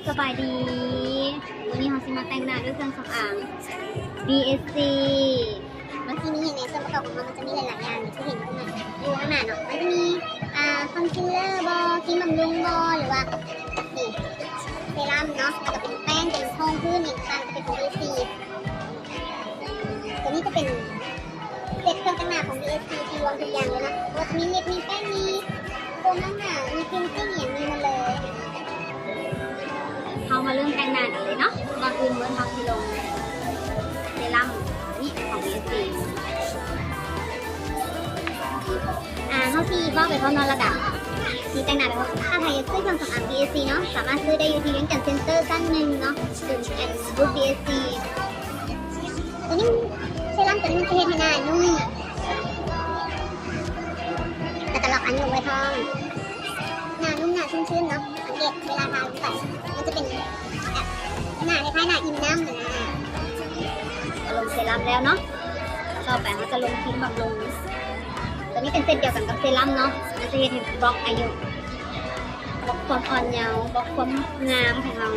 ສະບາຍດີ ມື້ນີ້ເຮົາຊິມາແຕ່ງໜ້າດ້ວຍເຄື່ອງສຳອາງ ບີເອສຊີ. ມັນຊິມີຫຍັງແດ່ ສ່ວນປະກອບຂອງມັນ ມັນຈະມີຫຼາຍໆຢ່າງທີ່ເຫັນຢູ່ຂ້າງໜ້າເນາະ. ມັນຈະມີ ອ່າ ຄອນຊີລເລີບໍ ຄຣີມບຳລຸງບໍ ຫຼືວ່າ ນີ້ ເຊຣຳເນາະ ແລ້ວກໍເປັນແປ້ງ ເປັນຮອງພື້ນຫຍັງຕ່າງໆ ຈະເປັນຂອງບີເອສຊີ. ຕົວນີ້ຈະເປັນເຊັດເຄື່ອງແຕ່ງໜ້າຂອງບີເອສຊີ ທີ່ລວມທຸກຢ່າງເລີຍເນາະ ບໍ່ວ່າຈະມີລິບ ມີແປ້ງ ມີໂຟມລ້າງໜ້າ ມີຄຣີມຈິ້ງ ອີ່ຫຍັງມີໝົດເລີຍ. ເຮົາມາເລີ່ມແຕ່ງໜ້າກັນເລີຍເນາະ. ກ່ອນອື່ນໝົດເຮົາຊິລົງເຊຣຳ ນີ້ຂອງບີເອສຊີ ອ່າ ເຮົາຊິເວົ້າໄປພ້ອມເນາະ ລະກະຊິແຕ່ງໜ້າໄປພ້ອມ. ຖ້າໃຜຢາກຊື້ເຄື່ອງສຳອາງບີເອສຊີເນາະ ສາມາດຊື້ໄດ້ຢູ່ທີ່ວຽງຈັນເຊັນເຕີຊັ້ນໜຶ່ງເນາະ ເປັນແອນບູດບີເອສຊີ. ຕົວນີ້ ເຊຣຳຕົວນີ້ມັນຈະເຮັດໃຫ້ໜ້ານຸ້ມ ແລ້ວກໍລັອກອາຍຸໄວ້ພ້ອມ. ໜ້ານຸ້ມ ໜ້າຊຸ່ມຊື່ນເນາະ. ສັງເກດເວລາທາລົງໄປ ມັນຈະເປັນແບບໜ້າຄ້າຍໆໜ້າອີ່ມນ້ຳຫັ້ນນະ. ເຮົາລົງເຊຣຳແລ້ວເນາະ ຕໍ່ໄປເຮົາຈະລົງຄຣີມບຳລຸງ. ຕົວນີ້ເປັນເຊັດດຽວກັນກັບເຊຣຳເນາະ ມັນຈະເຮັດໃຫ້ບລັອກອາຍຸ ບລັອກຄວາມອ່ອນເຍົາ ບລັອກຄວາມງາມຂອງເຮົາ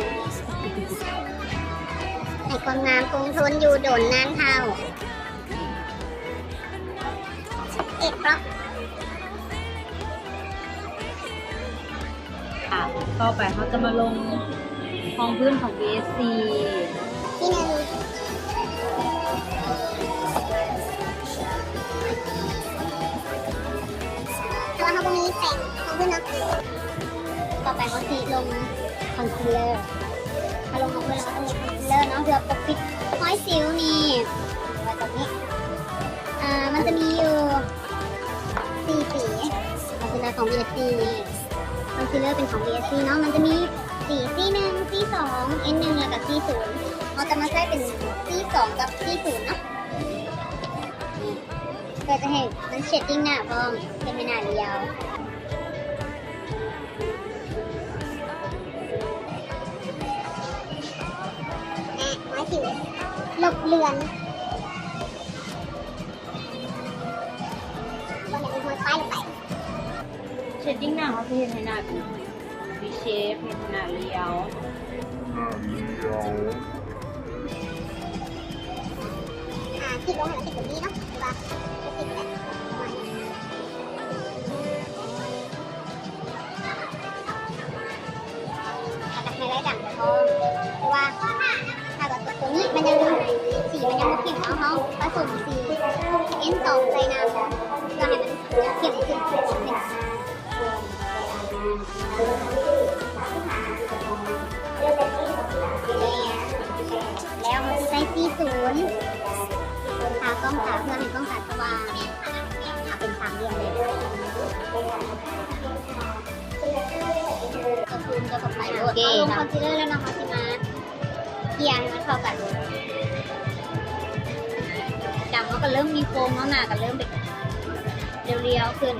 ໃຫ້ຄວາມງາມຄົງທົນຢູ່ດົນນານເທົ່າ. ເອັດບລັອກ. ອ່າ ຕໍ່ໄປເຮົາຈະມາລົງຮອງພື້ນຂອງບີເອສຊີ ທີໜຶ່ງ ເພາະວ່າເຮົາບໍ່ມີແປງຮອງພື້ນເນາະ. ຕໍ່ໄປເຮົາຊິລົງຄອນຊີລເລີ ເຮົາລົງຮອງພື້ນແລ້ວເຮົາຕ້ອງລົງຄອນຊີລເລີເນາະ ເພື່ອປົກປິດຮອຍສິວນີ້ ໄວ້ແບບນີ້. ອ່າ ມັນຈະມີຢູ່ສີ່ສີ ລັກສະນະຂອງບີເອສຊີ ຄອນຊີລເລີເປັນຂອງບີເອສຊີເນາະ ມັນຈະມີສີ ຊີໜຶ່ງ ຊີສອງ ເອັນໜຶ່ງ ແລ້ວກໍຊີສູນ. ເຮົາຈະມາໃຊ້ເປັນຊີສອງກັບຊີສູນເນາະ ເພື່ອຈະໃຫ້ມັນເຊັດດິ້ງໜ້າພ້ອມ ເຮັດໃຫ້ໜ້າລຽວ ແອະ ໄວ້ສິວ ລົບເລືອນ ບໍ່ໃຫ້ມີຮອຍປ້າຍລົງໄປ. ເຊັດດິ້ງໜ້າເຮົາຊິເຮັດໃຫ້ໜ້າເປັນວີເຊບ ເຮັດໃຫ້ໜ້າລຽວ ໜ້າລຽວ. ອ່າ ຄລິບລົງໃຫ້ມັນເປັນແບບນີ້ເນາະ ຫຼືວ່າຄລິບແບບປະມານນີ້. ແລ້ວກໍໄຮໄລ້ດຳໄປພ້ອມ ເພາະວ່າຖ້າວ່າຕົວນີ້ມັນຍັງ ສີມັນຍັງບໍ່ເຂັ້ມເນາະ ເຮົາປະສົມສີເອັນສອງໃສ່ນຳ ເພື່ອໃຫ້ມັນເຂັ້ມຂຶ້ນ. ແລ້ວເຮົາຊິໃຊ້ສີສູນ ທາກ້ອງຕາ ເພື່ອໃຫ້ກ້ອງຕາສະຫວ່າງ ເອົາເປັນສາມຫຼ່ຽມເລີຍ. ໂອເຄ ເຮົາລົງຄອນຊີລເລີແລ້ວເນາະ ເຮົາຊິມາເກ່ຍໃຫ້ມັນເຂົ້າກັນ. ດຳເຮົາກໍເລີ່ມມີໂຄງເນາະ ໜ້າກໍເລີ່ມແບບລຽວໆຂຶ້ນ.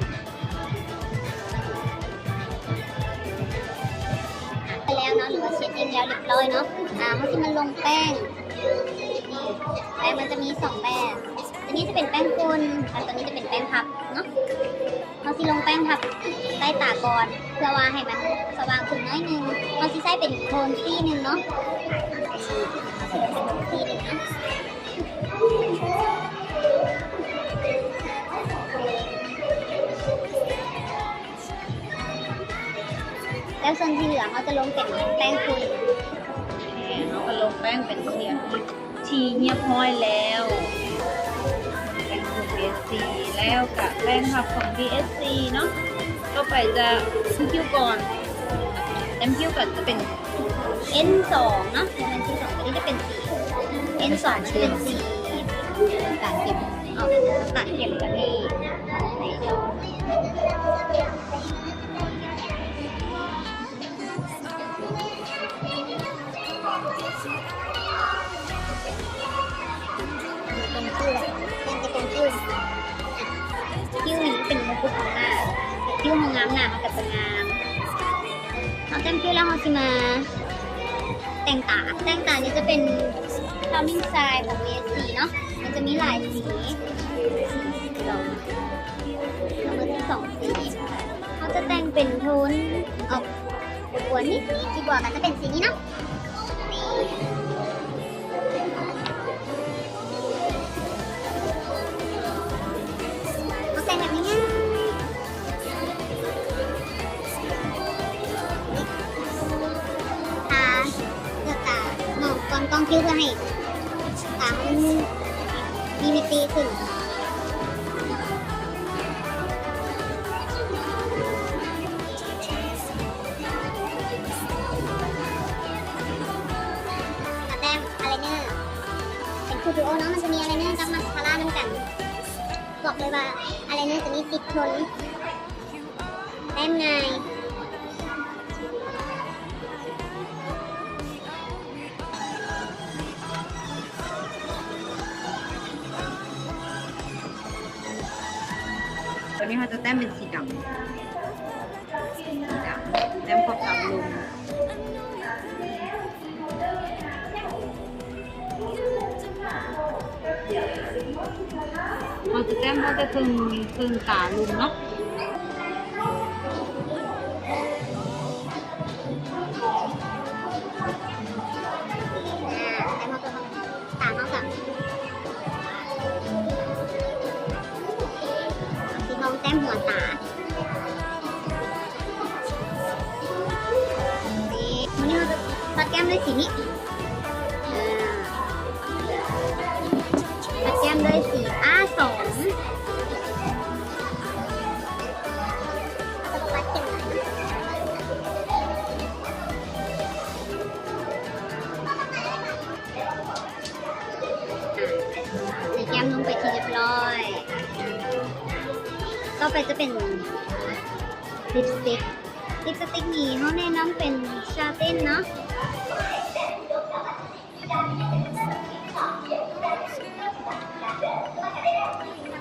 ໄປແລ້ວເນາະ ຫຼືວ່າເຊັດດິ້ງແລ້ວຮຽບຮ້ອຍເນາະ. ອ່າ ເຮົາຊິມາລົງແປ້ງ ແປ້ງມັນຈະມີສອງແບບ ຕົວນີ້ຈະເປັນແປ້ງຝຸ່ນ ແລ້ວຕົວນີ້ຈະເປັນແປ້ງພັບເນາະ. ເຮົາຊິລົງແປ້ງພັບໃຕ້ຕາກ່ອນ ເພື່ອວ່າໃຫ້ມັນສະຫວ່າງຂຶ້ນໜ້ອຍໜຶ່ງ. ເຮົາຊິໃຊ້ເປັນໂທນສີໜຶ່ງເນາະ ສີໜຶ່ງນະ. ແລ້ວສ່ວນທີ່ເຫຼືອເຮົາຈະລົງເປັນແປ້ງຝຸ່ນ. ເຮົາກໍລົງແປ້ງເປັນເສັ້ນທີ່ຮຽບຮ້ອຍແລ້ວ ແປ້ງຝຸ່ນບີເອສຊີ ແລ້ວກະແປ້ງພັບຂອງບີເອສຊີເນາະ. ຕໍ່ໄປຈະຄິ້ວຄິ້ວກ່ອນ ແຕ້ມຄິ້ວກໍຈະເປັນເອັນສອງເນາະ ເປັນເອັນສອງ ຕົວນີ້ຈະເປັນສີ ເອັນສອງຈະເປັນສີນ້ຳຕານເຂັ້ມ ອອກນ້ຳຕານເຂັ້ມກະນີ້. ຕົງຄິ້ວແຫຼະ ແມ່ນແຕ່ຕົງຄິ້ວ ຄິ້ວນີ້ເປັນມົງກຸດຂອງໜ້າ ຄິ້ວເຮົາງາມ ໜ້າເຮົາກໍຈະງາມ. ເຮົາແຕ້ມຄິ້ວແລ້ວ ເຮົາຊິມາແຕ່ງຕາ. ແຕ່ງຕານີ້ຈະເປັນ Calming Shine ຂອງ ບີເອສຊີ ເນາະ ມັນຈະມີຫຼາຍສີ ເຮົາເລືອກສອງສີ. ເຮົາຈະແຕ່ງເປັນໂທນອອກ ກວ ນີ້ ທີ່ບວກກໍຈະເປັນສີນີ້ເນາະ ນີ້ ເຮົາແຕ່ງແບບງ່າຍໆ ທາເປືອກຕາເນາະ ກ່ອນກ່ອງຄິ້ວ ເພື່ອໃຫ້ຕາມັນມີມິຕິຂຶ້ນ. ກະແຕ້ມອາຍໄລເນີ ເປັນຄູ່ດູໂອເນາະ ມັນຈະມີອາຍໄລເນີກັບມາສຄາຣານຳກັນ. ບອກເລີຍວ່າອາຍໄລເນີຕົວນີ້ຕິດທົນ ແຕ້ມງ່າຍ. ຕອນນີ້ເຮົາຈະແຕ້ມເປັນສີດຳ ສີດຳ ແຕ້ມຂອບຕາລຸ່ມ. ເຮົາຈະແຕ້ມເອົາແຕ່ເຄິ່ງ ເຄິ່ງຕາລຸ່ມເນາະ. ອາ ແຕ້ມເອົາແຕ່ຕາເຮົາກະ ສີທອງແຕ້ມຫົວຕາ. ນີ້ ມື້ນີ້ເຮົາຈະປັດແກ້ມດ້ວຍສີນີ້ ອາ ປັດແກ້ມດ້ວຍສີ ອາ ສອງ ໃສ່ແກ້ມລົງໄປທີ່ຮຽບຮ້ອຍ. ຕໍ່ໄປຈະເປັນລິບສະຕິກ. ລິບສະຕິກນີ້ເຮົາແນະນຳເປັນຊາຕິນເນາະ.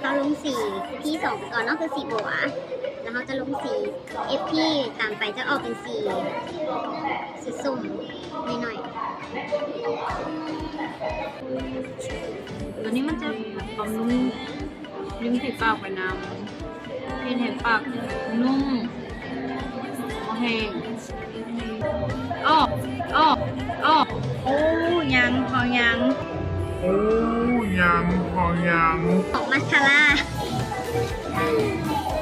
ເຮົາລົງສີທີສອງໄປກ່ອນເນາະ ຄືສີບົວ ແລ້ວເຮົາຈະລົງສີເອັຟພີ ຕາມໄປຈະອອກເປັນສີ ສີສົ້ມໜ້ອຍໆ. ຕົວນີ້ມັນຈະບຳລຸງລິມຝີປາກໄປນຳ ເຮັດໃຫ້ປາກນຸ້ມ ບໍ່ແຫ້ງ. ອອກ ອອກ ອອກ. ໂອ້ ຍັງ ເຮົາຍັງ ໂອ້ ຍັງ ເຮົາຍັງ ອອກມາສຄາຣາ.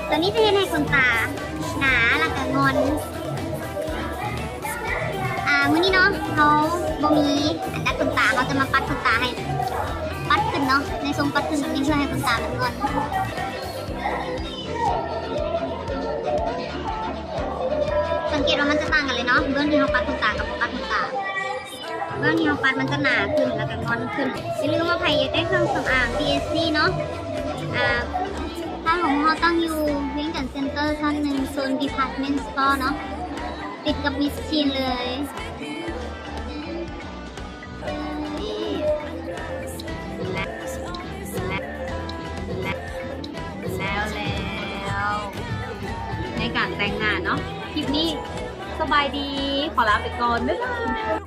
ຕົວນີ້ຈະເຮັດໃຫ້ຂົນຕາໜາ ແລ້ວກະງອນ. ອາ ມື້ນີ້ເນາະ ເຮົາບໍ່ມີອັນດັດຂົນຕາ ເຮົາຈະມາປັດຂົນຕາໃຫ້ ປັດຂຶ້ນເນາະ ໃນຊົງປັດຂຶ້ນແບບນີ້ ເພື່ອໃຫ້ຂົນຕາມັນງອນ. ສັງເກດວ່າມັນຈະຕ່າງກັນເລີຍເນາະ ເບື້ອງທີ່ເຮົາປັດຂົນຕາກັບບໍ່ປັດຂົນຕາ. ເບື້ອງທີ່ເຮົາປັດມັນຈະໜາຂຶ້ນ ແລ້ວກະງອນຂຶ້ນ. ຢ່າລືມວ່າໃຜຢາກໄດ້ເຄື່ອງສຳອາງ ພີເອັສຊີ ເນາະ ອາ ຮ້ານຂອງເຮົາຕັ້ງຢູ່ວຽງຈັນເຊັນເຕີຊັ້ນໜຶ່ງ ໂຊນດີພາດເມັນສະຕໍເນາະ ຕິດກັບມິສທີນເລີຍ. ນີ້ ແລ້ວ ແລ້ວ ແລ້ວ ແລ້ວ ໃນການແຕ່ງໜ້າເນາະ. ຄລິບນີ້ສະບາຍດີ ຂໍລາໄປກ່ອນ ບາຍບາຍ.